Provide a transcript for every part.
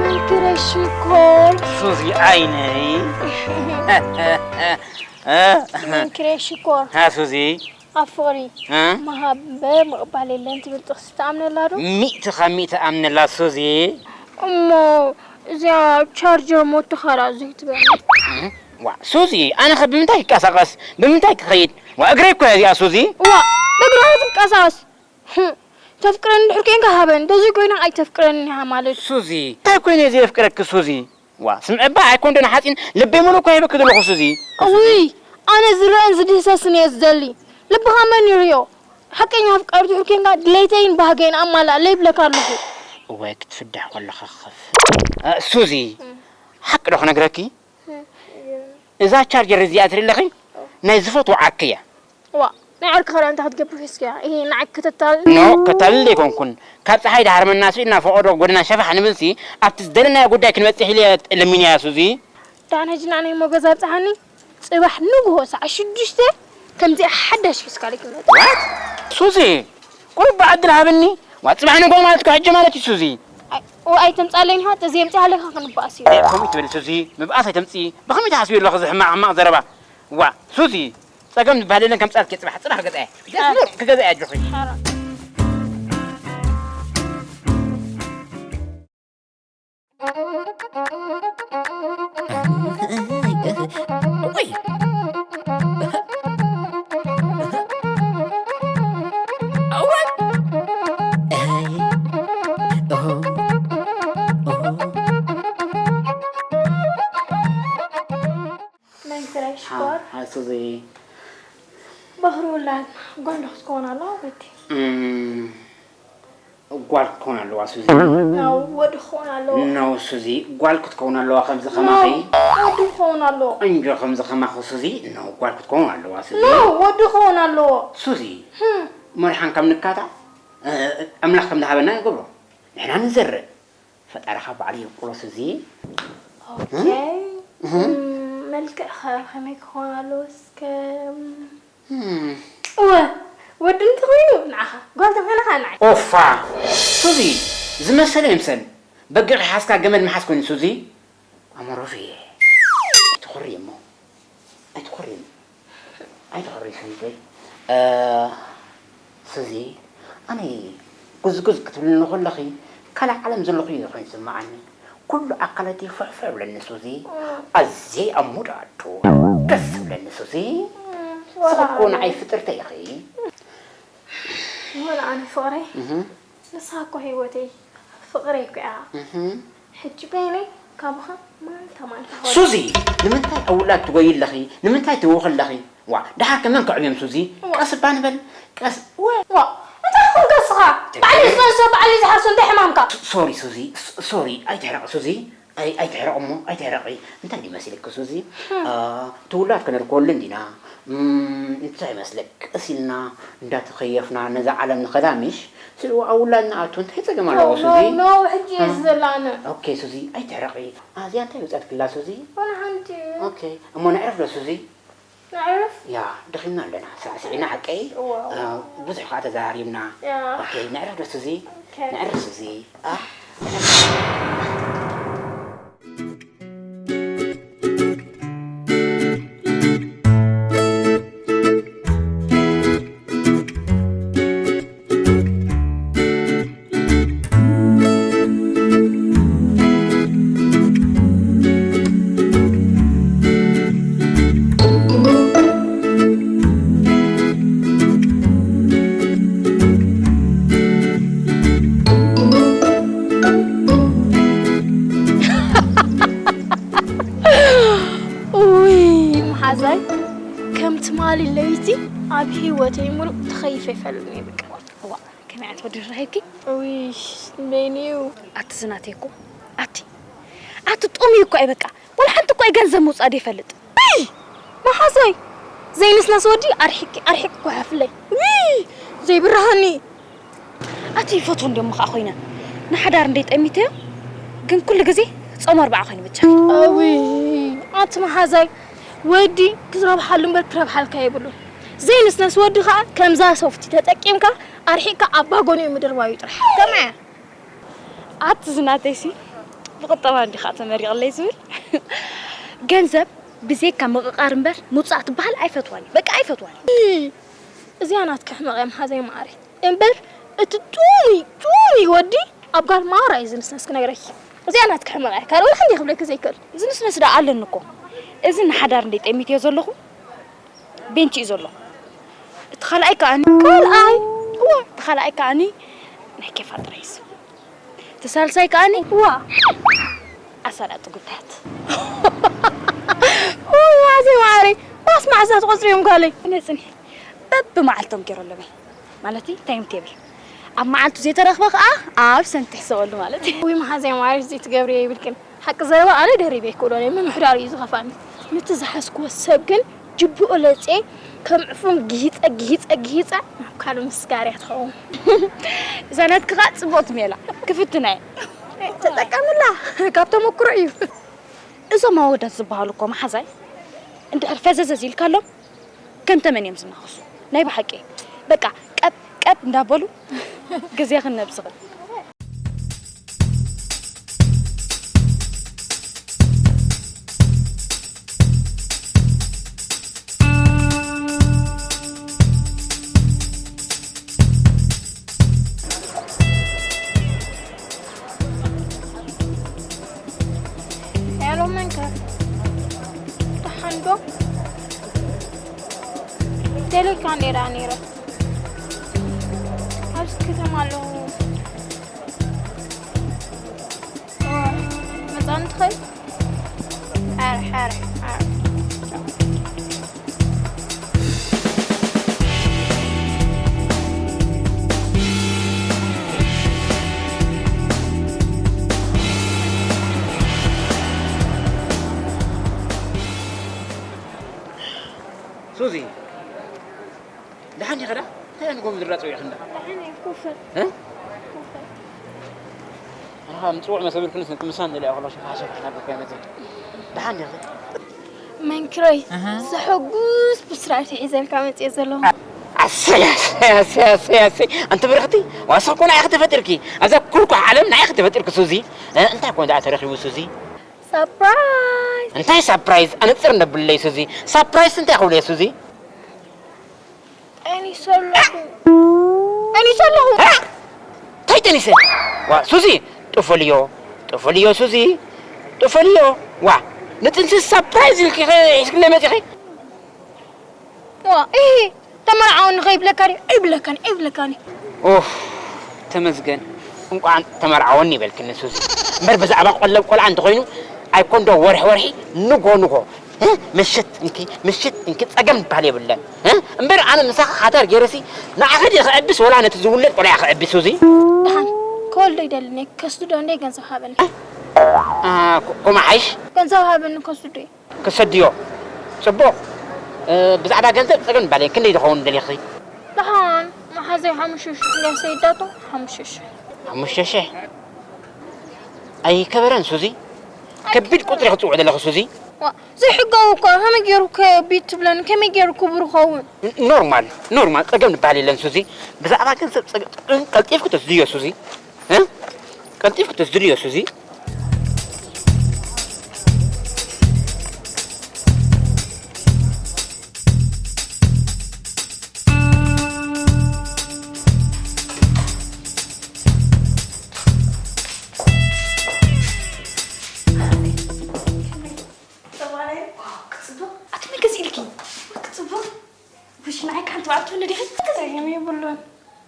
መንክረ ሽኮር። ሱዚ ዓይነይ። መንክረ ሽኮር። ሃ ሱዚ። ኣብ ፍቕሪ እ? መሃበ ምቕባል የለን ትብል ጥቕሲ ትኣምነላ ዶ? ሚእቲ ካብ ሚእቲ ኣምነላ ሱዚ። እሞ እዚኣ ቻርጀር ሞትኻ ደኣ ዘይትበኒ። ዋ ሱዚ ኣነ ኸ ብምንታይ ክቀሳቐስ ብምንታይ ክኸይድ? ዋ እግረይ እኮ እያ እዚኣ ሱዚ። ዋ ብእግርኻ ትንቀሳቐስ። ህም፣ ተፍቅረኒ እንድሕር ኮይንካ ሃበኒ፣ እንተዘይኮይንካ ኣይተፍቅረንን ኢኻ ማለት እዩ። ሱዚ እንታይ ኮይነ እየ ዘየፍቅረኪ ሱዚ? ዋእ ስምዒ እባ ኣይኮን ዶ ንሓፂን ልበይ ሙሉእ እኮ ሂበኪ ዘለኹ ሱዚ። እውይ ኣነ ዝረኣን ዝድህሰስን እየ ዝደሊ። ልብኻ መን ይርእዮ? ሓቀኛ ኣፍቃሪ ድሕር ኬንካ ድሌተይን ባህገይን ኣማልኣለይ ይብለካ ኣለኹ። እዋይ ክትፍዳሕ ከለኻ ክኸፍእ። ሱዚ ሓቂ ዶ ክነግረኪ? እዛ ቻርጀር እዚኣ ትርኢ ኣለኺ ናይ ዝፈትዎ ዓርኪ እያ። ዋእ ናይ ዓርክኻ ደኣ እንታይ ክትገብር ሒዝካያ? ኢሂ ንዓይ ክተታልል? ኖእ ከታልል ኣይኮንኩን። ካብ ጸሓይ ደሓር መናስኡ ኢልና ፈቖዶ ጎደና ሸፋሕ ንብልሲ ኣብቲ ዝደለናዮ ጉዳይ ክንበጽሕ ኢለ እየ ለሚነያ ሱዚ። ደሓን ሕጂ ንዓናይ እሞ ገዛ ኣብጽሓኒ። ጽባሕ ንግሆ ሰዓት ሽዱሽተ ከምዚኣ ሓዳሽ ሒዝካለይ ክትመጽእ። ዋት ሱዚ ቁሩብ ብዓድል ሃብኒ። ዋት ጽባሕ ንግሆ ማለት እኮ ሕጂ ማለት እዩ ሱዚ። ኣይተምጽኣለይን ኢኻ ተዘየምጺኣለይ ኢኻ ክንበኣስ እዩ። ከምኡ ትበሊ ሱዚ ምብኣስ ኣይተምጽኢ። ብኸመይ ትሓስብዮ ኣለኺ እዚ ሕማቕ ሕማቕ ዘረባ? ዋእ ሱዚ ጸገም ዝበሃል የለን ከምጽኣልኪ እየ ጽባሕ ጽባሕ ክገዝኣ እየ። ጀስት ኑር ክገዝኣ እየ ኣጆኺ። መንክረይ ሽኮር ሃ ሱዚ ባህሪ ውላድ ጓል ዶ ክትከውን ኣለዋ በቲ ጓል ክትከውን ኣለዋ ሱዚ። ናው ወዲ ክኸውን ኣለዎ። ናው ሱዚ ጓል ክትከውን ኣለዋ ከምዚ ከማኺ። ወዲ ክኸውን ኣለዎ። እንጆ ከምዚ ከማኺ ሱዚ ናው ጓል ክትከውን ኣለዋ ሱዚ። ናው ወዲ ክኸውን ኣለዎ። ሱዚ መርሓን ካብ ንካታ ኣምላኽ ከም ዝሃበና ንገብሮ። ንሕና ንዘርእ ፈጣሪ ካብ ባዕሉ የብቁሎ ሱዚ። ኦኬ መልክዕኸ ከመይ ክኸውን ኣለዎ እስከ? እወ ወዲ እንተኾይኑ ንዓኻ ጓል ተኾይናኻ ንዓይ። ኦፋ ሱዚ ዝመሰለ ይምሰል በጊዕ ሓዝካ ገመድ ምሓዝ ኮይኑ ሱዚ ኣመሮፍ እየ ኣይትኾሪ እሞ ኣይትኾሪ ኣይትኾሪ ሱዚተይ ሱዚ ኣነ ጉዝጉዝ ክትብልኒ ከለኺ ካልእ ዓለም ዘለኹ እዩ ኮይኑ ዝስምዓኒ ኩሉ ኣካላተይ ፍሕፍሕ ይብለኒ ሱዚ ኣዝየ ኣብ ሙድ ኣቱ ደስ ዝብለኒ ሱዚ ንስኺ እኮ ንዓይ ፍጥርተይ ኢኺ ወላ ኣነ ፍቕረይ ንስኻ እኮ ህይወተይ ፍቕረይ እኮ ኢኻ ሕጂ በይነይ ካባኻ ማንታ ማንታ ሱዚ ንምንታይ ኣብ ውላድ ትጎይ ኣለኺ ንምንታይ ትህውኺ ኣለኺ ዋ ደሓር ከ መን ከዕብዮም ሱዚ ቀስ እባ ንበል ቀስ ወ ዋ እንታይ ኮንካ እስኻ ባዕሊ ዝጠንሶ ባዕሊ ዝሓርሶ እንታይ ሕማምካ ሶሪ ሱዚ ሶሪ ኣይትሕረቂ ሱዚ ኣይትሕረቂ እሞ ኣይትሕረቂ እንታይ ድዩ መሲልኪ ሱዚ እቲ ውላድ ከነርክበሉ እንዲና እንታይ መስለክ ቀስ ኢልና እንዳተኸየፍና ነዛ ዓለም ንኸዳ ምሽ ስልዎ ኣብ ውላድ ንኣቱ እንታይ ፀገም ኣለዎ ሱዚ ኖ ሕጂ እየ ዝዘላነ ኦኬ ሱዚ ኣይትሕረቂ ኣዝያ እንታይ ውፅኣት ክላ ሱዚ ወላ ሓንቲ ኦኬ እሞ ነዕርፍ ዶ ሱዚ ነዕርፍ ያ ደኺምና ኣለና ሳዕስዒና ሓቀይ ብዙሕ ከዓ ተዛራሪብና ኦኬ ነዕርፍ ዶ ሱዚ ነዕርፍ ሱዚ ውይ መሓዛይ ከም ትማሊ ለይቲ ኣብ ህይወተይ ሙሉእ ተኸይፈ ይፈልጥ ነይ በቃ። እዋ ከመይ ዓይነት ወዲ ረኺብኪ? ውይ በይንዩ። ኣቲ ዝናተይ እኮ ኣቲ ኣቲ ጥሙይ እኮ እዩ በቃ። ወላ ሓንቲ እኮ እዩ ገንዘብ ምውጻእ ዘይፈልጥ። ኣይ! መሓዛይ! ዘይንስነስ ወዲ ኣርሒቂ ኣርሒቂ እኮ ሓፍለይ። ውይ! ዘይብርሃኒ! ኣቲ ይፈትዎ እንዲሞ ከዓ ኮይነ ንሓዳር እንደይ ጠሚተዮ ግን ኩሉ ግዜ ጾም ኣርባዓ ኮይኑ ብቻ። ኣዊ ኣቲ መሓዛይ ወዲ ክትረብሓሉ እምበር ክረብሓልካ የብሉን። ዘይንስነስ ወዲ ከዓ ከምዛ ሶፍቲ ተጠቂምካ ኣርሒቅካ ኣብ ባጎኒኡ ምድርባዩ ጥራሕ። ከመያ? ኣቲ ዝናተይሲ ብቁጠባ እንዲኻ ተመሪቕለይ ዝብል። ገንዘብ ብዘይካ ምቕቓር እምበር ምውፃእ ትበሃል ኣይፈትዋን እዩ። በቃ ኣይፈትዋን እዩ። እዚኣ ናትካ ሕመቕ እያ መሓዘይ መዓረይ። እምበር እቲ ጡሙይ ጡሙይ ወዲ ኣብ ጋል ማራ እዩ ዝንስነስ ክነግረኪ። እዚኣ ናትካ ሕመቕ እያ። ካልእ ወላ ሓንቲ ክብለኪ ዘይክእል። ዝንስነስ ደኣ ኣለኒ እኮ። እዚ ንሓዳር እንደ ጠሚትዮ ዘለኹ ቤንቺ እዩ ዘሎ። እቲ ካልኣይ ከኣኒ ካልኣይ እዋ፣ እቲ ካልኣይ ከኣኒ ናይ ኬፋ ጥራይ እዩ። እቲ ሳልሳይ ከኣኒ እዋ፣ ኣሳላጢ ጉዳያት። ኡይ፣ መዓዘይ መዓረይ፣ ባስ መዓዛ ትቆጽርዮም ጓለይ? ነጽንሒ በብመዓልቶም ገይረ ኣለመይ። ማለተይ ታይም ቴብል። ኣብ መዓልቱ ዘይተረኽበ ከኣ ኣብሰንት ትሕሰበሉ ማለት እዩ። ውይ መሓዘይ ማርሽ ዘይትገብርዮ ይብልክን። ሓቂ ዘረባ ኣነ ደሪበ ኣይክእሎን እየ፣ ምምሕዳር እዩ ዝኸፍኣኒ። ነቲ ዝሓዝክዎ ሰብ ግን ጅብኡ ለጽየ ከም ዕፉን ግሂጸ ግሂጸ ግሂጸ ናብ ካልእ ምስጋር እያ ትኸውን። እዛ ናትኪ ከኣ ጽቡቕቲ ሜላ ክፍትና እየ። ተጠቀምላ፣ ካብ ተመክሮ እዩ። እዞም ኣወዳት ዝበሃሉ እኮ መሓዛይ እንድሕር ፈዘዘዝ ኢልካሎም ከም ተመን እዮም ዝናኸሱ። ናይ ብሓቂ በቃ ቀብ ቀብ እንዳበሉ ግዜኽን ነብስኽን። ሄሎ መንከ ደሓን ዶ? ደሊካ እንዴ ደኣ ነይረ? ኣብዚ ከተማ ኣለኹ። ኦ፣ መጻኒ ትኽእል? ኣረ፣ ኣረ፣ ኣረ። ሱዚ፣ ደሓን ዲኺ ዳ? እንታይ ንጎ ምድራ ጸዊዕኽና? ደሓን እየ፣ ኮፍ በል። እ? ኮፍ በል። ኣኻ ምጽውዕ መሰብልክንስ ነቲ ምሳን ደልያ ከሎ ሸፋ ሸፋ ናብካ ይመጽእ። ደሓን ዲኺ? መንክረይ፣ ኣሃ። ዘሐጉስ ብስራት ሒዘልካ መጽየ ዘለኹ። ኣሰይ፣ ኣሰይ፣ ኣሰይ፣ ኣሰይ፣ ኣሰይ። ኣንቲ ብርኽቲ፣ ዋሳ እኮ ንዓኺ ተፈጢርኪ። ኣብዛ ኩርኳሕ ዓለም ንዓኺ ተፈጢርኪ ሱዚ። እ፣ እንታይ ኮን ደኣ ተረኺቡ ሱዚ? ሳፕራይዝ። እንታይ ሳፕራይዝ? ኣነጽር ነብለይ ሱዚ። ሳፕራይዝ እንታይ ክብሎ እየ ሱዚ? ጠኒሰ ኣለኹ። ጠኒሰ ኣለኹ። እ? እንታይ ጠኒሰ? ዋ፣ ሱዚ፣ ጥፈልዮ፣ ጥፈልዮ ሱዚ፣ ጥፈልዮ። ዋ፣ ንጥንሲ ሳፕራይዝ ኢልኪ ኸ ሒዝክለይ መጺኺ? ዋ፣ እሂ፣ ተመርዓወኒ ኸይብለካ ድዩ? ኣይብለካን፣ ኣይብለካን። ኡፍ፣ ተመስገን። እንቋዕ ተመርዓወኒ ይበልክኒ ሱዚ። እምበር ብዛዕባ ቀለብ ቆልዓ እንተኾይኑ፣ ኣይኮን ዶ ወርሒ ወርሒ፣ ንጎ ንጎ፣ እ? ምሽት እንኪ፣ ምሽት እንኪ፣ ጸገም ዝበሃል የብለን። እ? እምበር ኣነ ምሳኺ ሓዳር ገይረሲ፣ ንዓኺ ድየ ክዕብስ ወላ ነቲ ዝውለድ ቆልዓ ክዕብስ ሱዚ? ደሓን፣ ክወልዶ ይደልን እየ፣ ከስድዶ እንደ ገንዘብ ሃበኒ። እ? ኣ፣ ኮ-፣ ኮማ ሓይሽ? ገንዘብ ሃበኒ ከስድዶ እየ። ክሰድዮ። ጽቡቕ። እ፣ ብዛዕባ ገንዘብ ጸገም ባለይ ክንደይ ዝኸውን ደሊኺ? ደሓን፣ መሓዘይ ሓሙሽተ ሽሕ እንድያ ሰይዳቶ፣ ሓሙሽተ ሽሕ። ሓሙሽተ ሽሕ? ኣይከበረን ሱዚ። ከቢድ ቁጽሪ ክትጽውዒ ዘለኺ ሱዚ። ዋ፣ ዘይሕጋዊ እኮ፣ ከመይ ገይሩ ከቢድ ትብለኒ? ከመይ ገይሩ ክቡር ይኸውን? ን-፣ ኖርማል፣ ኖርማል፣ ጸገም ዝበሃል የለን ሱዚ። ብዛዕባ ገንዘብ ጸገም፣ ቀልጢፍኪ ተስድዮ ሱዚ። እ? ቀልጢፍኪ ተስድዮ ሱዚ። ኣቲ መን ገዚእልኪ? ክጽብቕ። ውሽ፣ ንዓይ ከ ሓንቲ በዓል ትብሊ ዲኺ? ጸገም የብሉን።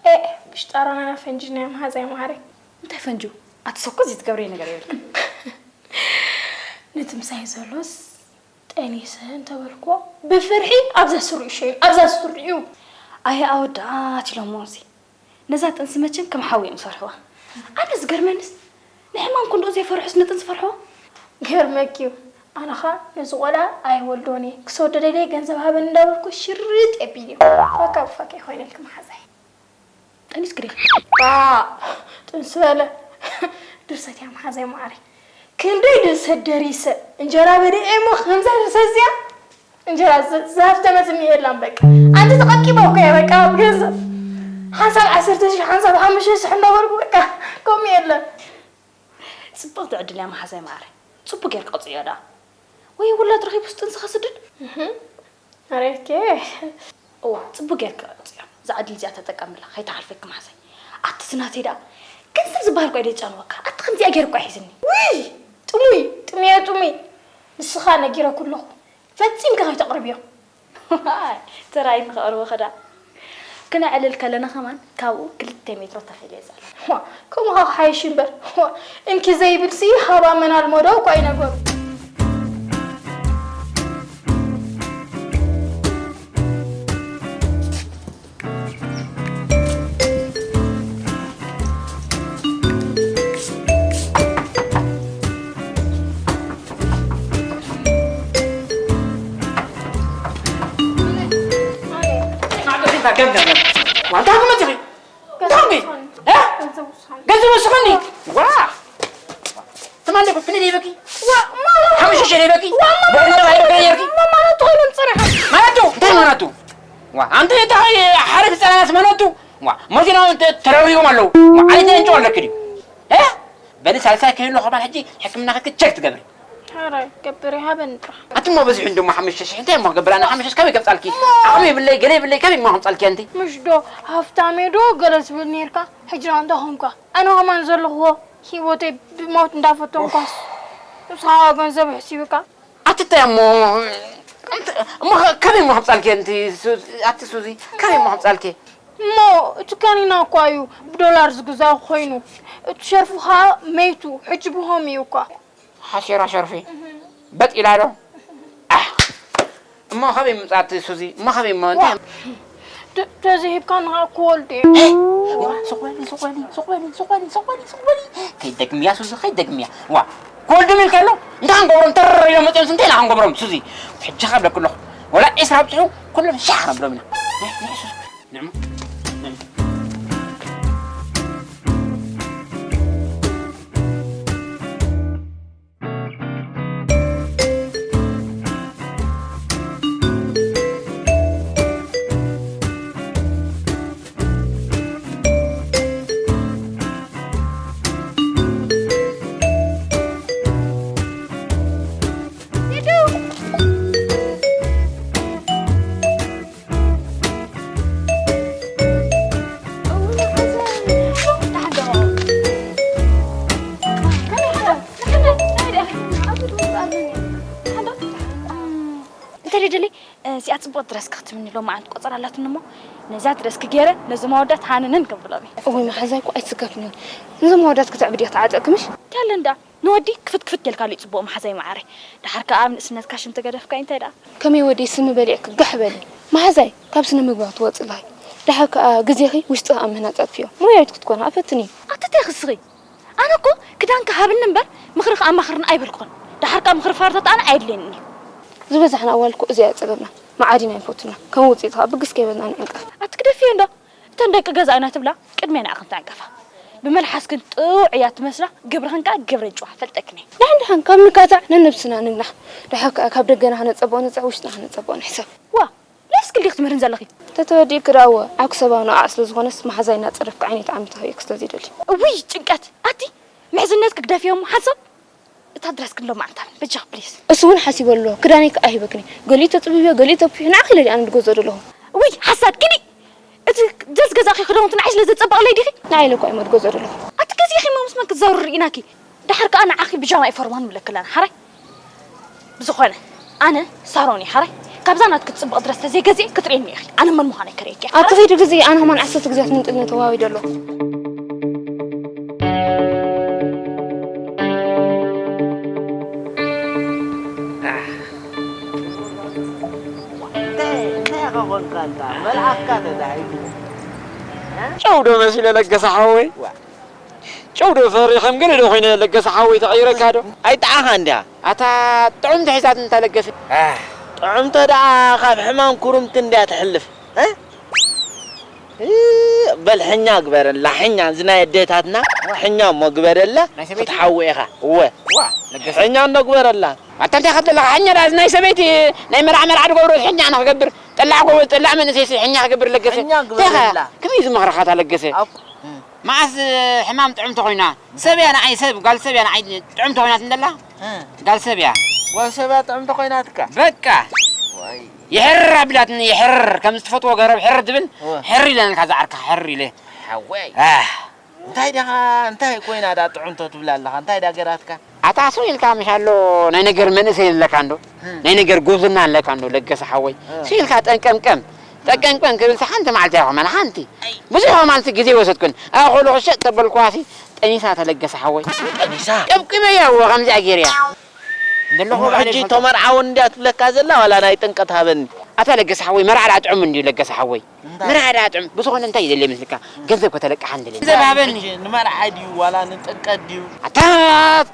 ኤእ፣ ብሽጣራና ፈንጂ ናይ መሓዛይ ማዕረይ። እንታይ ፈንጂ? ኣቲ ሰብ እኮ እዚ ትገብረይ ነገር የብልክን። ነቲ ምሳይ ዘሎስ ጠኒሰ እንተበልክዎ፣ ብፍርሒ ኣብዛ ስሪኡ ሸይኑ፣ ኣብዛ ስሪኡ። ኣየ ኣወዳት ኢሎምዎ እዚ። ነዛ ጥንሲ መቸም ከም ሓዊ እዮም ዝሰርሕዋ። ኣነ ዝገርመንስ፣ ንሕማም ክንድኡ ዘይፈርሑስ ንጥንሲ ፈርሖ። ገርመኪ እዩ። ኣነኻ ነዚ ቆልዓ ኣይወልዶን እየ። ክሰዶ ደልየ ገንዘብ ሃበኒ እንዳበልኩ ሽርጥ የቢልዮ። ፋካ ብፋካ ይኾይነልኪ መሓዛይ። ጠኒስኪ ዲኺ? ባ ጥንሲ በለ። ድርሰት እያ መሓዛይ መዓረይ። ክንደይ ድርሰት ደሪሰ። እንጀራ በሊዐ እሞ ከምዛ ድርሰት እዚኣ እንጀራ ዝ- ዝሃፍተመትኒ የላን በቃ። ኣንቲ ተቐቂበ እኮ እየ በቃ ኣብ ገንዘብ። ሓንሳብ ዓሰርተ ሺሕ ሓንሳብ ሓሙሽተ ሺሕ እንዳበልኩ በቃ ከምኡ የለን። ጽብቕቲ ዕድል እያ መሓዛይ መዓረይ። ጽቡቕ ጌርኪ ቅጽዮ ደኣ። ወይ ውላድ ረኺቡስ ጥንሲ ከስድድ? ኣረኬ። እዋ፣ ጽቡቕ ጌርኪ ቅጽዮ። እዛ ዕድል እዚኣ ተጠቀምላ፣ ከይትሓልፈኪ መሓዛይ። ኣቲ ዝናተይ ደኣ፣ ገንዘብ ዝበሃል እኮ ኣይደጨንወካ። ኣቲ ከምዚኣ ጌሩ እኮ ኣይሕዝኒ። ውይ! ጥሙይ፣ ጥሙየ ጥሙይ። ንስኻ ነጊረኩ ኣለኹ። ፈጺምካ ከይተቕርብዮ። ተራይ ንኸቕርቦ ኸዳ። ክነዕልል ከለና ኸማን ካብኡ ክልተ ሜትሮ ተኺለ እየ ዘላ። ዋ፣ ከምኡ ኸዓ ክሓይሽ እምበር። ዋ፣ እንኪ ዘይብልሲ ሃባ መን ኣልመዶ እኳ እዩ ነገሩ። ዋንታ ክመጽኺ? እንታይ ገንዘብ ወስኸኒ? ዋ! ትማሊ እኮ ፍኒ ደይበኪ? ዋ፣ ማማ! ሓሙሽተ ሺሕ ደይበኪ? ዋ፣ ማማ! በእንዶ ኣይበኪ ነይርኪ? ማማ፣ ናቱ ኮይኖም ጸኒሖም። ማለቱ? እንታይ ማለቱ? ዋ፣ ኣንቲ እንታይ ሓደ ህጻናት ማለቱ? ዋ፣ ሞዚና ተረሪቦም ኣለዉ። ዋ፣ ዓይነ እንጭ ኣለክ ድዩ? እ? በሊ ሳልሳይ ከይሎ ኸማን ሕጂ ሕክምና ክትከድ ቸክ ትገብሪ። ሓራይ ገብር ይሃበኒ ጥራሕ። ኣቲ እሞ በዚሑ እንድሞ ሓሙሽተ ሺሕ እንታይ እሞ ክገብር ኣነ ሓሙሽተ ሺሕ ካበይ ከምጻልኪ? ዓቕሚ የብለይ፣ ገለ የብለይ፣ ካበይ እሞ ከምጻልኪ ኣንቲ? ምሽ ዶ ሃፍታም እየ ዶ ገለ ትብል ነይርካ? ሕጂ ደኣ እንታይ ኾንካ? ኣነ ኸማን ዘለኽዎ ሂወተይ ብሞት እንዳፈተንኳስ ንስኻ ገንዘብ ኣሕሲብካ? ኣቲ እንታይ እሞ፣ እሞ ካበይ እሞ ከምጻልኪ ኣንቲ ሱ-፣ ኣቲ ሱዚ፣ ካበይ እሞ ከምጻልኪ? እሞ እቲ ከኒና እኳ እዩ ብዶላር ዝግዛእ ኮይኑ፣ እቲ ሸርፉ ኸኣ መይቱ፣ ሕጂ ብሆም እዩ እኳ። ሓሲራ ሸርፊ። በጥ ኢላ ዶ? ኣሕ! እሞ ካበይ ምጻት ሱዚ? እሞ ካበይ እሞ እንታይ? ተ-፣ ተዘይሂብካ ንኻ ክወልድ እዩ። ዋ፣ ሱቕ በሊ፣ ሱቕ በሊ፣ ሱቕ በሊ፣ ሱቕ በሊ፣ ሱቕ በሊ፣ ሱቕ በሊ። ከይደግምያ ሱዚ፣ ከይደግምያ። ዋ፣ ክወልዱ ኢልካ ኣሎ? እንታይ ክንገብሮም? ተረር ኢሎም መጺኦም እንታይ ኢና ክንገብሮም ሱዚ? ሕጂ ኸኣ እብለኪ ኣለኹ። ወላ ዒስራ ኣብጺሑ ኩሎም ሻሕ ነብሎም ኢና። ናይ፣ ናይ ሱዚ። ንዕሞ። እንተ ደደለይ፣ እዚኣ ጽቡቕ ድረስ ክትምኒ ሎማዓንቲ ቆጸራ ኣላትኒ እሞ፣ ነዛ ድረስኪ ገይረ ነዞም ኣወዳት ሃነነን ከብሎም እየ። እውይ፣ መሓዛይ እኮ ኣይትስከፍንዮም። ነዞም ኣወዳት ክትዕብድ እያ ትዓጠቅምሽ? እንታይ ኣለ እንዳ ንወዲ ክፍት ክፍት ጌልካሉ እዩ ጽቡቕ መሓዛይ መዓረይ። ደሓር ከኣ ኣብ ንእስነትካ ሽም ተገደፍካዮ እንታይ ደኣ? ከመይ ወደይ ስሚ በሊዕኪ ጋሕ በሊ። መሓዛይ ካብ ስነ ምግባር ትወጽእ ኣለኺ። ደሓር ከኣ ግዜኺ ውሽጥኺ ኣብ ምህናጽ ኣጥፍዮ። ሞያዊት ክትኮና ኣፈትኒ። ኣቲ እንታይ ክስኺ? ኣነ እኮ ክዳንኪ ሃብኒ እምበር ምኽሪ ከኣ ኣማኽርኒ ኣይበልኩኽን። ደሓር ከኣ ምኽሪ ፋርታት ኣነ ኣየድልየንን እዩ። ዝበዛሕና ኣዋልድ እኮ እዚ እያ ጸገምና። መዓዲና ኣይንፈቱና። ከም ውጽኢት ከኣ ብግስ ከይበልና ንዕንቀፍ። ኣቲ ግደፍዮ እንዶ። እተን ደቂ ገዛ ኢና ትብላ፣ ቅድሚያ ንዓኽን ትዕንቀፋ። ብመልሓስክን ጥውዕ እያ ትመስላ፣ ግብርኽን ከኣ ግብረን ጭዋ፣ ፈልጠክን እየ። ደሓን ደሓን ካብ ንካታዕ ነነብስና ንግናሕ። ደሓር ከኣ ካብ ደገና ከነጸብኦ ንጽዕ፣ ውሽጥና ከነጸብኦ ንሕሰብ። ዋ፣ ላይፍ ስኪል ዲኺ ትምህርን ዘለኺ? ተተወዲእኪ ደኣ እወ፣ ዓርኩ ሰብኣዊ ነቓዕ ስለ ዝኾነስ መሓዛይ እናጸረፍኪ ዓይነይ ተዓሚተኽዮ ክስተ ዘይደሊ። እውይ ጭንቀት! ኣቲ ምሕዝነትኪ ግደፍዮ እሞ ሓንሳብ እታ ድረስክን ሎማዕንቲ ሃብኒ በጃኺ ፕሊስ። እሱ እውን ሓሲበሉ ኣለኹ፣ ክዳነይ ከኣ ሂበክኒ። ገሊኡ ተጽብብዮ፣ ገሊኡ ተብፊሑ፣ ንዓኺ ኢለ ድየ ኣነ ዝገዝኦ ዘለኹ። እውይ ሓሳድ ኪዲ! እቲ ድረስ ገዛእኺ ክዳውንቲ ንዓይ ስለ ዘጸበቕለይ ዲኺ? ንዓይ ኢለ እኳ እየ እሞ ዝገዝኦ ዘለኹ። ኣቲ ገዚእኺ እሞ ምስ መን ክትዛወሪ ርኢናኪ? ደሓር ከኣ ንዓኺ ብጃማ እዩ ፎርማን ንብለኪ ኣለና ሓራይ። ብዝኾነ ኣነ ሳሮን እየ ሓራይ። ካብዛ ናትኪ ትጽብቕ ድረስ ተዘይገዚኤ ክትርእየኒ ኢኺ። ኣነ መን ምዃነይ ከርእየኪ እየ። ኣቲ ኺዲ ግዝኢ፣ ኣነ ኸማን ዓሰርተ ግዜያት ምንጥልነ ተዋዊደ ኣለኹ። እንታይ፣ እንታይ ኸኾንካ ኣንታ? መልኣኽካ ተዳሂጉ። እ? ጨው ዶ መሲለ ለገሰ ሓወይ? ዋ። ጨው ዶ ፈሪኸም ገለ ዶ ኮይነ ለገሰ ሓወይ ተቐይረካ ዶ? ኣይጠዓኻ እንድያ። ኣታ ጥዑምቲ ሒዛት እንታ ለገሰ። ኣህ፣ ጥዑምቶ ደኣ ካብ ሕማም ኩርምቲ እንድያ ትሕልፍ። እ? እ፣ በል ሕኛ ግበረላ፣ ሕኛ፣ እዚ ናይ ኣዴታትና ሕኛ እሞ ግበረላ፣ ናይ ሰበይቲ? ክትሓዊ ኢኻ። እወ። ዋ፣ ለገሰ። ሕኛ እንዶ ግበረላ። ኣታ እንታይ ክትብል ኣለኻ? ሕኛ ደኣ እዚ ናይ ሰበይቲ ናይ መርዓ መርዓ ድገብሮ ሕኛ ንኽገብር፣ ጠላዕ ጎበዝ፣ ጠላዕ መንእሰይ ሕኛ ክገብር ለገሰ። ሕኛ እንታይ ኢኻ? ግበረላ። ከመይ እዩ ዝመኽረኻ እታ ለገሰ? ኣኩ-፣ እ። መዓስ ሕማም ጥዕምቲ ኮይና? ሰብ እያ ንዓይ ሰብ፣ ጓል ሰብ እያ ንዓይ ጥዕምቲ ኮይናት እንደላ? እ። ጓል ሰብ እያ። ጓል ሰብ እያ ጥዕምቲ ኮይናትካ? በቃ። ዋይ። ይሕር ኣቢላትኒ፣ ይሕር። ከም ዝትፈትዎ ገረብ ሕር ትብል፣ እወ። ሕር ኢለንካ ዝዓርካ፣ ሕር ኢለ። ሓወይ። ኣህ። እንታይ ዳኻ፣ እንታይ ኮይና ዳ ጥዕምቶ ትብላ ኣለኻ? እንታይ ዳ ገራትካ? ኣታ ስቕ ኢልካ ምሽ ኣሎ ናይ ነገር መንእሰይ ኣለካ እንዶ? እ። ናይ ነገር ጉብዝና ኣለካ እንዶ ለገሰ ሓወይ? እ። ስቕ ኢልካ ጠንቀምቀም፣ ጠንቀምቀም ክብልሲ ሓንቲ መዓልቲ ኣይኮነን፣ ሓንቲ። ኣይ። ብዙሕ መዓልቲ ግዜ ወሰድኩን። ኣበ ከሎ ክሸጥ ተበልኩዋሲ ጠኒሳ ተለገሰ ሓወይ። ጠኒሳ? ቀብቂበያ እወ ከምዚኣ ገይረያ። እንደለኹ እሞ ባዕለይ ሕጂ ይፈልጦ። ተመርዓውን እንድያ ትብለካ ዘላ ዋላ ናይ ጥምቀት ሃበኒ? ኣታ ለገሰ ሓወይ መርዓ ደኣ ጥዑም እንድዩ ለገሰ ሓወይ። እንታይ? መርዓ ደኣ ጥዑም ብዝኾነ እንታይ ይደሊ መስልካ? ገንዘብ ከተለቅሓ እንደሊ። ገንዘብ ሃበኒ። ሕጂ ንመርዓ ድዩ ዋላ ንጥምቀት ድዩ? ኣታ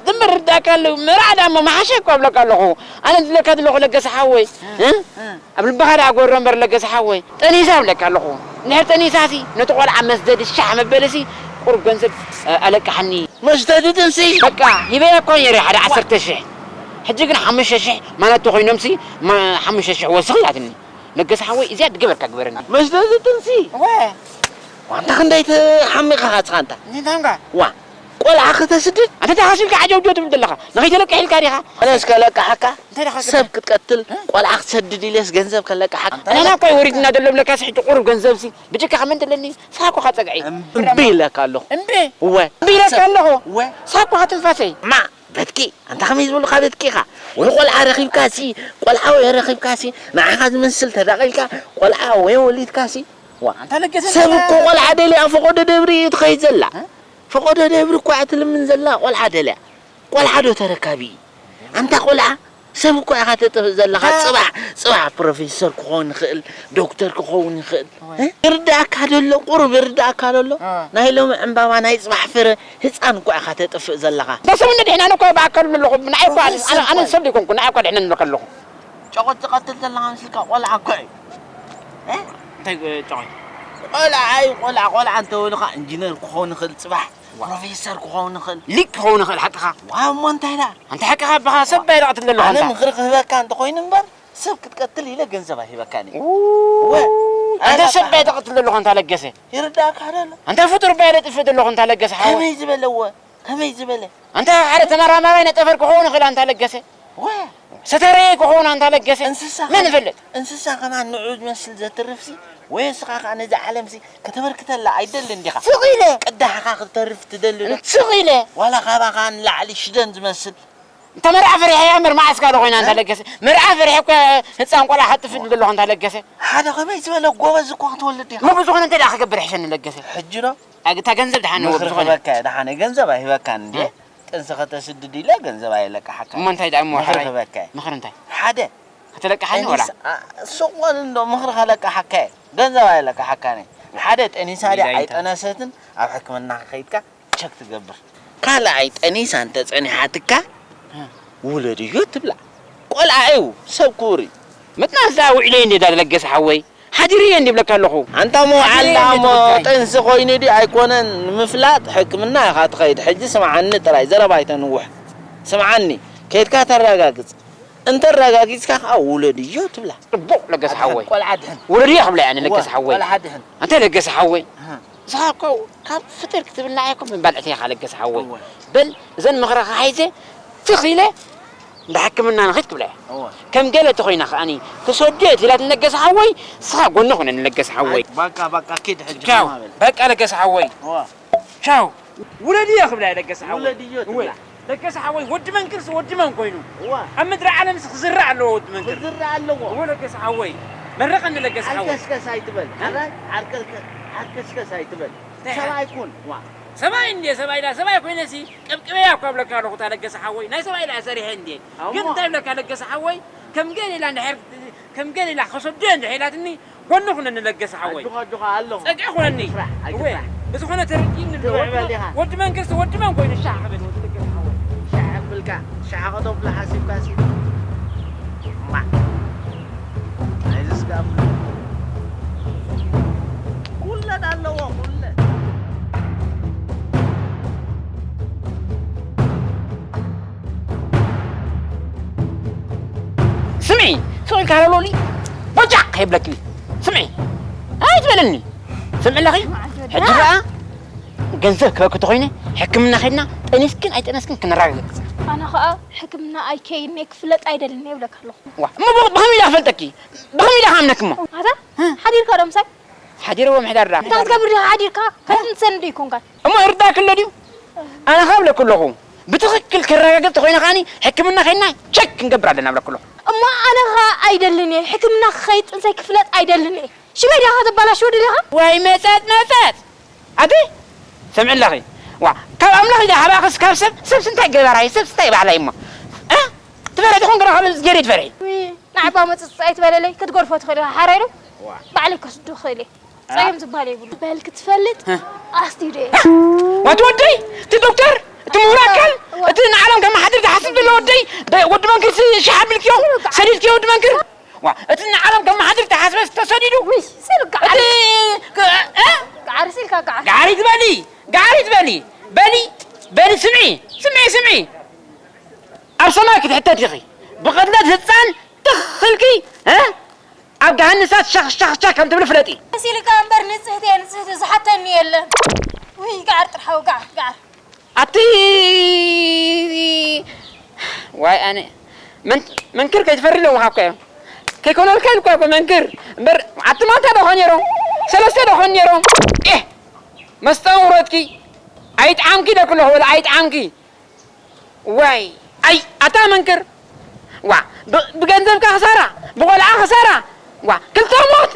ዝምርዳካ ኣለዉ መርዓ ደኣ እሞ መሓሸ እኮ እብለካ ኣለኹ። ኣነ ዝብለካ ዘለኹ ለገሰ ሓወይ፣ እ? እ። ኣብ ልብኻ ደኣ ጎሮ እምበር ለገሰ ሓወይ። ጠኒሳ እብለካ ኣለኹ። እንድሕር ጠኒሳሲ ነቲ ቆልዓ መስደዲ ሻሕ መበልሲ ቁሩብ ገንዘብ፣ እ፣ ኣለቅሓኒ። መስደዲ ጥንሲ? በቃ፣ ሂበያ እኮ ነይረ ሓደ ዓሰርተ ሽሕ። ሕጂ ግን ሓሙሽተ ሽሕ ማለት ተኾይኖምሲ፣ ማ-፣ ሓሙሽተ ሽሕ ወስኽ ኢላትኒ። ለገሰ ሓወይ፣ እዚኣ ድገበርካ ግበረኒ። መስደዲ ጥንሲ? እወ። ዋንታ ክንደይ ትሓሚቕ ኢኻ ንስኻ ኣንታ? እንታይ ደኣ? ዋ፣ ቆልዓ ከተስድድ? ኣንታ እንታይ ሓሲብካ ዓጀውጀው ትብል ዘለኻ? ንኸይተለቅሕ ኢልካ ዲኻ? ኣነስ ከለቅሓካ? እንታይ ደኣ ሰብ ክትቀትል፣ እ? ቆልዓ ክትሰድድ ኢለስ ገንዘብ ከለቅሓካ? ኣንታ ንሕና እኮ ወሪድና ዘሎ እብለካሲ ሕጂ ቁሩብ ገንዘብሲ ብጀካኻ መን ደለኒ? ንስኻ እኮ ኢኻ ጸግዒ። እምቢ ኢለካ ኣለኹ። እምቢ? እወ። እምቢ ኢለካ ኣለኹ። እወ። ንስኻ እኮ ኢኻ ትንፋሰይ። ማ፣ በትኪ፣ ኣንታ ከመይ ዝበሉኻ በትኪ ኢኻ? ወይ ቆልዓ ረኺብካሲ፣ ቆልዓ ወይ ረኺብካሲ፣ ንዓኻ ዝመስል ተዳቒልካ፣ ቆልዓ ወይ ወሊድካሲ፣ ዋ። ኣንታ ለገሰ ሰብ እኮ ቆልዓ ደልያ ፈቐዶ ደብሪ እዩ ትኸይድ ዘላ። እ? ፈቐዶ ደብሪ እኮ እያ ትልምን ዘላ፣ ቆልዓ ደልያ። ቆልዓ ዶ ተረካቢ? ኣንታ ቆልዓ፣ ሰብ እኮ ኢኻ ተጥፍእ ዘለኻ። ኣንታ ጽባሕ፣ ጽባሕ ፕሮፌሰር ክኸውን ይኽእል፣ ዶክተር ክኸውን ይኽእል። ወይ። እ? ይርዳእካ ደሎ፣ ቁሩብ ይርዳእካ ደሎ። እ። ናይ ሎሚ ዕምባባ፣ ናይ ጽባሕ ፍረ፣ ህጻን እኮ ኢኻ ተጥፍእ ዘለኻ። እንተ ሰብ እንድሕናን እኮ ብኣካል ኣለኹ፣ ንዓይ እኮ ኣነ፣ ኣነ፣ ኣነ ሰብ ዘይኮንኩ፣ ንዓይ እኮ ድሕነን እብለካ ኣለኹ። ጨቆት ትቐትል ዘለኻ ምስልካ ቆልዓ እኮ እዩ። እ? እንታይ፣ እ፣ ጨቆት? ቆልዓ እዩ፣ ቆልዓ፣ ቆልዓ እንተበሉኻ ኢንጂነር ክኸውን ይኽእል ጽባሕ፣ ዋ። ፕሮፌሰር ክኸውን ይኽእል። ሊቅ ክኸውን ይኽእል፣ ሓቅኻ። ዋው፣ እሞ እንታይ ደኣ? ኣንታ ሓቅኻ ኣባኻ ሰብ ባይ ደኣ ትብለሉ ኣነ ኣንታ። ምኽሪ ክህበካ እንተኾይኑ እምበር፣ ሰብ ክትቀትል ኢለ ገንዘብ ኣይህበካን እየ። ው-፣ ወ-፣ ኣንታ ኣነ ሰብ ባይ ደኣ ትብለሉ ኣንታ ለገሰ። ይርዳእካ ዶ ኣሎ? ኣንታ ፍጡር ባይ ደኣ ጥፍእ ዘለኹ ኣንታ ለገሰ ሓወይ። ከመይ ዝበለ እወ? ከመይ ዝበለ? ኣንታ ሓደ ተመራማራይ ናይ ጠፈር ክኸውን ይኽእል ኣንታ ለገሰ። ወ-፣ ሰተረየ ክኸውን ኣንታ ለገሰ። እንስሳ መን ከ-፣ ይፈልጥ? እንስሳ ከማን ንዑ ዝመስል ዘትርፍሲ፣ ወይ ንስኻ ከኣ ነዚ ዓለምሲ ከተበርክተላ ኣይደልን ዲኻ? ስቕ ኢለ። ቅዳሕኻ ክተርፍ ትደሊ ዶ? ስቕ ኢለ። ዋላ ካባኻ ንላዕሊ ሽደን ዝመስል? እንተ መርዓ ፈሪሐ እያ እምበር መዓስ ካልእ ኮይና ኣንታ ለገሰ? መርዓ ፈሪሐ እኮ ህጻን ቆልዓ ከጥፍእ ዘለኹ ኣንታ ለገሰ። ሓደ ከመይ ዝበለ ጎበዝ እኮ ክትወልድ ኢኻ። እሞ ብዝኾነ እንታይ ደኣ ክገብር ይሕሸኒ ለገሰ? ሕጂ ዶ? ኣግ-፣ እታ ገንዘብ ደሓን እዎ ምኽሪ ብዝኾነ። ክበካ እየ፣ ደሓነ ገንዘብ ኣይህበካን እንዴ? እ። ጥንሲ ከተስድድ ኢለ ገንዘብ ኣየለቅሓካን። እሞ እንታይ ደኣ እሞ ምኽሪ ሓራይ? ክበካ እየ። ምኽሪ እንታይ? ሓደ። ከተለቅሓኒ ወላ? ጥንሲ፣ ኣ፣ ስቕ በል እንዶ ምኽሪ ከለቅሓካ እየ። ገንዘብ ኣየለቅሓካን እየ። ሓደ፣ ጠኒሳ ድያ ሚዛይንታ። ኣይጠነሰትን ኣብ ሕክምና ከይድካ ቸክ ትገብር። ካልኣይ፣ ጠኒሳ እንተጸኒሓትካ፣ እ። ውለድዮ ትብላ። ቆልዓ እዩ፣ ሰብ ክቡር እዩ። ምጥናስ ደኣ ውዒለዮ እንዴ ዳ ለገሰ ሓወይ? ሓዲረዮ እንዴ ይብለካ ኣለኹ። ኣንታ እሞ ሓዲረዮ ዓላ እንዴ እሞ ትብለካ? ጥንሲ ኮይኑ ድዩ ኣይኮነን ንምፍላጥ ሕክምና ኢኻ ትኸይድ። ሕጂ ስምዓኒ ጥራይ፣ ዘረባ ኣይተንውሕ። ስምዓኒ፣ ከይድካ ተረጋግጽ። እንተ ኣረጋጊጽካ ከኣ ውለድዮ ትብላ። ጽቡቕ ለገሰ ሓወይ። ቆልዓ ድሕን። ውለድዮ ክብላ እየ ኣነ ለገሰ እወ፣ ሓወይ። ቆልዓ ድሕን። ኣንታ ለገሰ ሓወይ። ኣሃ። ንስኻ እኮ ካብ ፍጥር ክትብልና እኮ ምባልዕቲ ኢኻ ለገሰ ሓወይ። እወ። በል እዘን ምኽርኻ ሒዘ ትኽ ኢለ እንዳ ሕክምና ንኺድ ክብላ እየ። እወ። ከም ገለ ተኾይና ከኣኒ ክሰዶ እየ ትብላት ለገሰ ሓወይ፣ ንስኻ ጎኒ ኩነኒ ለገሰ ሓወይ። ኣይ፣ በቃ፣ በቃ፣ ኪድ ሕጂ ቻው። ከማ በል። በቃ ለገሰ ሓወይ። እወ። ቻው። ውለድዮ ክብላ እየ ለገሰ ሓወይ። ውለድዮ እወ። ትብላ። ለገሰ ሓወይ፣ ወዲ መንክርስ ወዲ መን ኮይኑ? እዋ። ኣብ ምድሪ ዓለምስ ክዝራእ ኣለዎ ወዲ መንክር። ክዝራእ ኣለዎ። እወ ለገሰ ሓወይ። መርቐኒ ለገሰ ሓወይ። ዓርከስከስ ኣይትበል። እ? ኣራይ፣ ዓርከስከ-፣ ዓርከስከስ ኣይትበል። እንታይ ሰብኣይ ሓ-፣ ኩን። ዋ። ሰብኣይ እንዴ፣ ሰብኣይ ዳ፣ ሰብኣይ ኮይነሲ ቀብቅበያ እኮ እብለካ ኣለኹ፣ እታ ለገሰ ሓወይ። ናይ ሰብኣይ ዳ ሰሪሐ እንዴ። ኣሞ። ግን እንታይ እብለካ ለገሰ ሓወይ? ከም ገሊላ እንድሕር፣ ከም ገሊላ ከሰዶ እንድሕር ኢላትኒ፣ ጎኒ ኩነኒ ለገሰ ሓወይ። ኣጆኻ፣ ኣጆኻ ኣለኹ። ጸግዒ ኩነኒ። ኣይትፍራሕ፣ እወ። ኣይትፍራሕ። ብዝኾነ ተረዲእኒ ኣሎ። ስምዕ በል ዲኻ? ወዲ መን ክርስቲ ወዲ መን ኮይኑ ሻዕ ክብል ወዲ ደገ ሓወይ። ሻዕ ኣብልካ፣ ሻዕ ከተብሎ ሓሲብካ ሲ። ማ። ናይዚ ስጋ ኣብሉ። ኩለን ኣለዎ፣ ኩለን። ስምዒ፣ ስቕ ኢልካ ሃለውለውሊ፣ ቦጫቕ ከይብለኪ። ስምዒ፣ ኣይትበለኒ። ስምዒ ኣለኺ? ሕጂ ደኣ ገንዘብ ክበኪ ተኾይነ፣ ሕክምና ኸይድና፣ ጠኒስክን ኣይጠነስክን ክነረጋግጽ። ኣነ ኸኣ ሕክምና ኣይከይድን እየ፣ ክፍለጥ ኣይደልን እየ እብለካ ኣለኹ። ዋ፣ እሞ ብ-፣ ብኸመይ ኢለ ክፈልጠኪ? ብኸመይ ኢለ ክኣምነኪ እሞ? ኣታ፣ እ? ሓዲርካ ዶ ምሳይ? ሓዲረ እሞ ምሕዳር ደኣ። እንታይ ክትገብር ዲኻ ሓዲርካ? ከይትንሰን ዶ ይኮንካ? እሞ ይርዳእኪ ኣሎ ድዩ? ኣነ ኸኣ እብለኪ ኣለኹ፣ ብትኽክል ከረጋግጽ ተኾይነ ከኣኒ ሕክምና ኸይድና ቸክ ክንገብር ኣለና እብለኪ ኣለኹ። እሞ ኣነ ኸኣ ኣይደልን እየ፣ ሕክምና ክኸይድ ጥንሰይ ክፍለጥ ኣይደልን እየ። ሽመይ ዲኻ ከተባላሽዎ ደሊኻ? ዋይ መጸጽ መጸጽ! ኣቲ ሰምዒ ኣለኺ? ዋ፣ ካብ ኣምላኽ ኢለ ሃባኽስ ካብ ሰብ፣ ሰብስ እንታይ ገባራይ፣ ሰብስ እንታይ ባዕላይ እሞ? እ? ትፈርሒ ትኾን ግና ካብ እግዚኣብሔር ትፈርሒ። ውይ፣ ንዓባ መጸጽ ኣይትበለለይ፣ ክትገድፎ ትኽእል ኢኻ፣ ሓራይ ዶ? ዋ። ባዕለይ ከስዱ ክእል እየ። ጸገም ዝበሃል የብሉ። በል ክትፈልጥ እ። ኣስቲዩ ዶ እየ? ዋት ወደይ፣ እቲ ዶክተር፣ እቲ ምሁር ኣካል፣ ዋ። እቲ ንዓለም ከመሓድር ዝሓስብ ዘሎ ወደይ፣ ደ-፣ ወዲ መንክር ሲ-፣ ሻሕ ኣቢልክዮ፣ ሰዲድክዮ ወዲ መንክር? ዋ፣ እቲ ንዓለም ከመሓድር ተሓስበ ዝተሰዲዱ። ውይ፣ ስልካ እቲ ዓርስ። ክ-፣ እ? ጋዕርስ ኢልካ ጋዕር። ጋዕሪ ትበሊ፣ ጋዕሪ ትበሊ። በሊ፣ በሊ፣ ስምዒ፣ ስምዒ፣ ስምዒ። ኣብ ሰማይ ክትሕተት ኢኺ። ብቕትለት ህጻን ትኽልኪ፣ እ? ኣብ ገሃን እሳት ሸኽ፣ ሸኽ፣ ሸኽ ከም ትብሊ ፍለጢ። መሲልካ እምበር ንጽህቲ እየ፣ ንጽህቲ ዝሓተኒ የለን። ውይ፣ ጋዕር ጥርሓዊ፣ ጋዕር፣ ጋዕር። ኣቲ ዋይ ኣነ መን-፣ መንክር ከይትፈሪ ኣለዎ እኮ እዮም። ከይኮነልካ ኢልኳ እኮ መንክር። እምበር ኣቲ ማንታ ዶ ኾን ነይሮም? ሰለስተ ዶ ኾን ነይሮም? ኤህ! መስተ ውረድኪ። ኣይጥዓምኪ ኢለኪ ኣለኹ በለ፣ ኣይጥዓምኪ። ዋይ! ኣይ! ኣታ መንክር! ዋ! ብ-፣ ብገንዘብካ ክሳራ፣ ብቆልዓ ክሳራ። ዋ! ክልተ ሞት!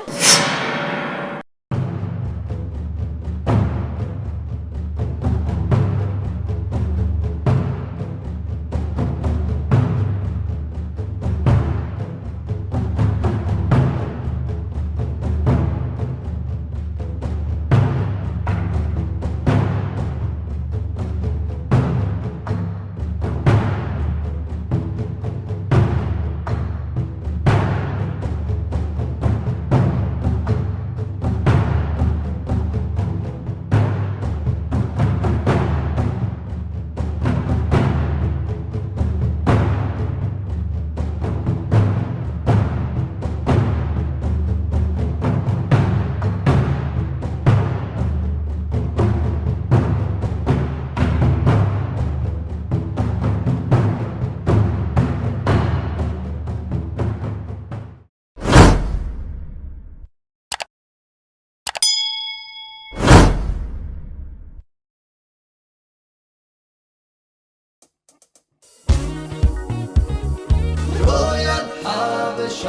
ሮያል ሓበሻ